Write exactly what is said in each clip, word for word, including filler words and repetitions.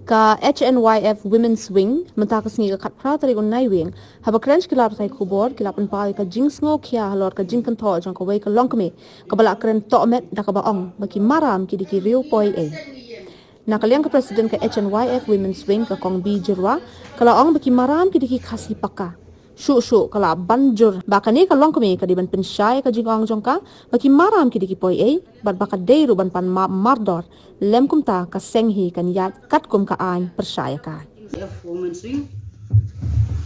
Ka H N Y F Women's Wing mynta ka sngi ka khatphra tarik u Naiwieng, haba kren sha ki lad pathai khubor, ki la pynpaw ïa ka jingsngewkhia halor ka jingkynthoh jong kawei ka longkmie kaba la kren tohmet da kaba ong ba ki maram ki dei ki riew poi ei. Na ka liang ka president ka H N Y F Women's Wing, ka Kong B Jyrwa, ka la ong ba ki maram ki dei ki Khasi paka. Shuh shuh ka la ban jur ba kane ka longkmie ka dei ban pynshai ka jingong jong ka ba ki maram ki dei ki poi ei, bad ba ka dei ruh ban pan map mardor. Lem kumta ka seng hi kan ïaid katkum ka aiñ pyrshah ïa ka. F Women's Wing,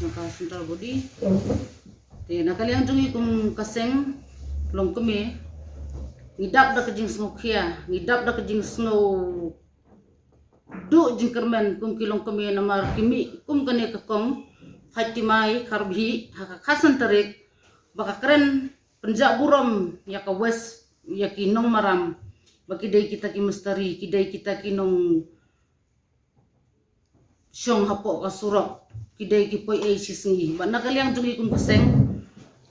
na ka central body. Te na ka liang jong ngi kum ka seng longkmie, ngi dap da ka jingsngewkhia, ngi dap da ka jingsngew duh jingkyrmen kum ki longkmie namar ki mih kum kane ka Kong Fatimai Kharbhih ha ka khatsan tarik, ba ka kren pynjah burom ïa ka West, ïa ki nongmaram, ba ki dei kita ki misteri, ki dei kita ki nongshong hapoh ka surok, ki dei ki poi ei shisngi. Ba na ka liang jong ngi kum ka seng,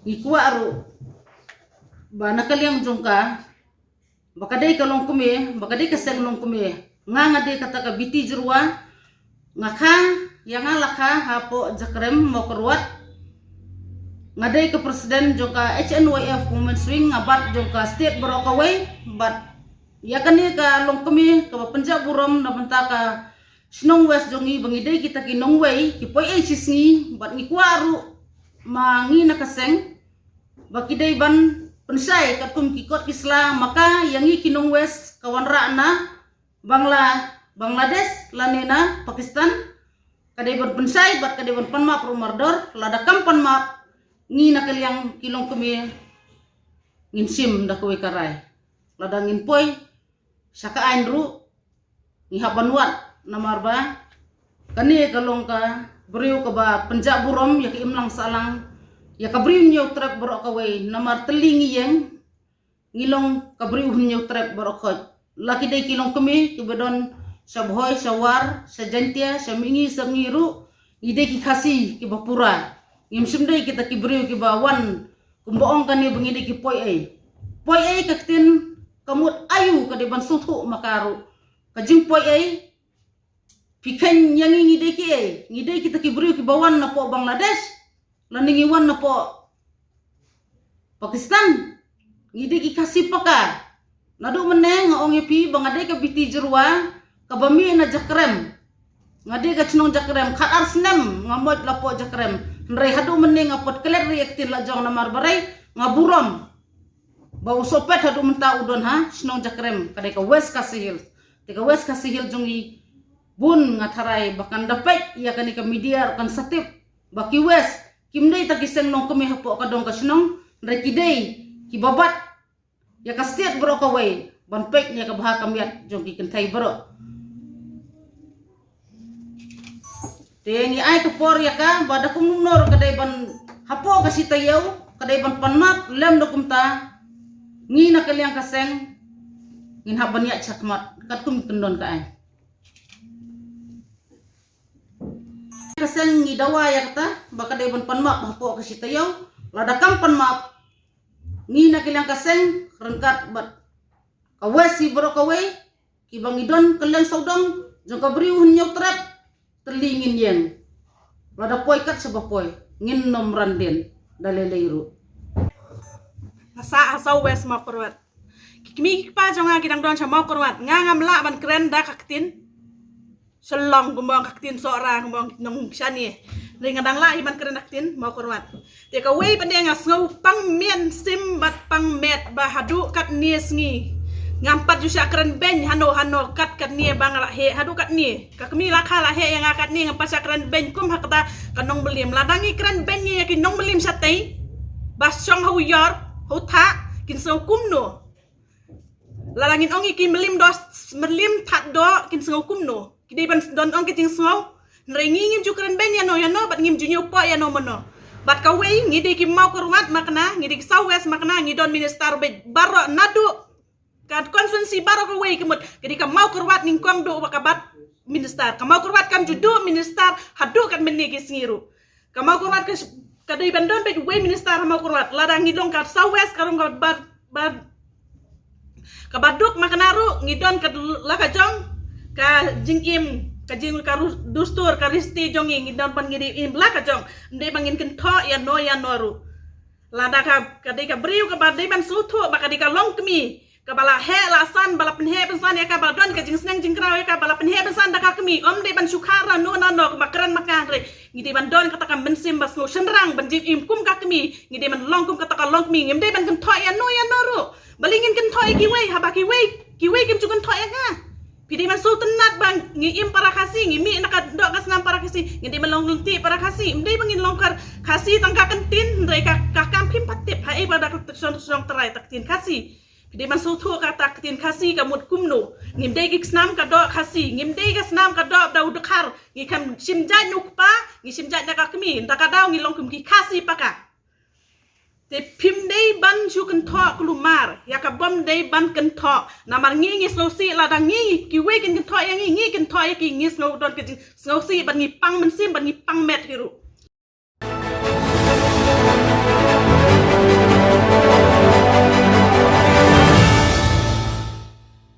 ngi kwah ruh ba na ka liang jong ka, ba ka dei ka longkmie, ba ka dei ka seng longkmie. Nga, nga dei kata ka B T Jyrwa, nga kha, ïa nga la kha hapoh Jakrem, Mawkyrwat. Nga dei ka president jong ka H N Y F Women's Wing, nga bat jong ka state baroh kawei, bad ïa kane ka longkmie kaba pynjah burom na bynta ka shnong West jong ngi, ba ngi dei kita ki nongwei, ki poi ei shisngi, bad ngi kwah ruh ma ngi na ka seng ba ki dei ban pynshai katkum ki kot ki sla, ma ka ïa ngi ki nong West ka wanrah na Bangla, Bangladesh lane na Pakistan. Ka dei ban pynshai bad ka dei ban pan map ruh mardor, lada kam pan map, ngi na ka liang ki longkmie ngin shim da kawei ka rai. Lada ngin poi sha ka aiñ ruh, ngi hap ban wad, namar ba kane ka long ka briew kaba pynjah burom ïa ka imlang sahlang, ïa ka briew Hynñiewtrep baroh kawei, namar tylli ngi ïeng, ngi long ka briew Hynñiewtrep baroh khoit. La ki dei ki longkmie kiba don sha Bhoi, sha War, sha Jaintia, sha Mihngi, Sapngi ruh, ngi dei ki Khasi kiba pura. Ngim shym dei kita ki briew kiba wan kumba ong kane ba ngi dei ki poi ei. Poi ei ka ktien ka mut aïu, ka dei ban sngewthuh ma ka ruh. Ka jingpoi ei, phi kheiñ ïa ngi, ngi dei ki ei? Ngi dei kita ki briew kiba wan napoh Bangladesh, lane ngi wan napoh Pakistan? Ngi dei ki Khasi paka. Naduh mynne nga ong ïa phi ba nga dei ka B T Jyrwa kaba mih na Jakrem. Nga dei ka shnong Jakrem, khatar snem nga mot la poh Jakrem. Hynrei haduh mynne nga put klet ri ïa ka ktien la jong, namar ba rei nga burom ba u Sohpet haduh mynta u don ha shnong Jakrem, ka dei ka West Khasi Hills. Te ka West Khasi Hills jong ngi, bun nga tharai ba kan da peit ïa kane ka media ruh kan sa tip ba ki West kim dei ta ki seng longkmie hapoh ka dong ka shnong, hynrei ki dei kiba bat ïa ka state baroh kawei ban peit ïa ka bha ka miat jong ki kynthei baroh. Te ngi ai ka por ïa ka ba da kumno ruh ka dei ban, hapoh ka shi taïew ka dei ban pan map, lem da kumta ngi na ka liang ka seng ngin hap ban ïaid shakhmat katkum ki kyndon ka aiñ. Ka seng ngi dawa ïa kata ba ka dei ban pan map hapoh ka shi taïew. Lada kam pan map, ngi na ka liang ka seng ryngkat bad ka West hi baroh kawei, kiba ngi don kylleng sawdong jong ka briew Hynñiewtrep, tylli ngin ïeng. Lada poi kat shaba poi, ngin nym ran dien da lei lei ruh. Nga sah ha South West Mawkyrwat. Ki kmie ki kpa jong nga ki dang don sha Mawkyrwat, nga ngam lah ban kren da ka ktien Shillong kumba ong, ka ktien Sohra kumba ong ki nong shane. Hynrei nga dang lah hi ban kren da ka ktien Mawkyrwat. Te kawei pat de nga sngew pang mynsiem bad pang met ba haduh katne sngi ngam pat ju shah kren beiñ hano hano kat katne ba nga la heh haduh katne. Ka kmie la kha la heh ïa nga katne, ngam pat shah kren beiñ kum ha kata ka nongbyllim. Lada ngi kren beiñ ïa ki nongbyllim shatei ba shong ha u ïor ha u thah, kin sngew kumno? Lada ngin ong ïa ki myllim doh, myllim thad doh, kin sngew kumno? Ki dei ban don ong ki jingsngew. Hynrei ngi ngim ju kren beiñ ïano ïano bad ngim ju ñiewpoh ïano mano. Bad kawei, ngi dei ki Mawkyrwat makna, ngi dei ki South West makna, ngi don minister beit baroh naduh ka constituency baroh kawei ka mut. Ka dei ka Mawkyrwat nyngkong duh ba ka bat minister. Ka Mawkyrwat kam ju duh minister haduh kat mynne ki sngi ruh. Ka Mawkyrwat ka, ka dei ban don beit wei minister ha Mawkyrwat. Lada ngi long ka South West ka long ka ba, ba, kaba duk makna ruh ngi don ka la ka jong ka jingim ka jing ka ru-, dustur, ka riti jong ngi, ngi don ban ngi dei im la ka jong. Ym dei ba ngin kynthoh ïa no ïa no ruh. Lada ka, ka dei ka briew kaba dei ban sngewthuh ba ka dei ka longkmie, kaba la heh la san, ba la pynheh pynsan ïa ka, ba la don ka jingsneng jingkraw ïa ka, ba la pynheh pynsan da ka kmie. Ym dei ban shu khar na no na no kaba kren ma ka, hynrei ngi dei ban don kata ka mynsiem ba sngew shynrang ban jingim kum ka kmie. Ngi dei ban long kum kata ka longkmie. Ngim dei ban kynthoh ïa no ïa no ruh. Balei ngin kynthoh ïa kiwei, haba kiwei, kiwei kim ju kynthoh ïa nga? Phi dei ban sngewtynnat ba ngi im para Khasi, ngi mih na ka doh ka snam para Khasi, ngi dei ban long lynti para Khasi. Ym dei ba ngin long khar Khasi tang ka ktien, hynrei ka, ka kam phim pat tip haei ba da ka shong shong trai ta ktien Khasi. Phi dei ban sngewthuh kata ka ktien Khasi ka mut kumno. Ngim dei ki snam ka doh Khasi, ngim dei ka snam ka doh da u dkhar. Ngi kam shim jait na u kpa, ngi shim jait na ka kmie, da ka daw ngi long kum ki Khasi paka. Te phim dei ban shu kynthoh kulmar ïa kaba ym dei ban kynthoh. Namar ngi ngi sngewsih, lada ngi, kiwei kin kynthoh ïa ngi, ngi kynthoh ïa ki, ngi sngew don ka jingsngewsih, ban ngi pang mynsiem, ban ngi pang met hi ruh.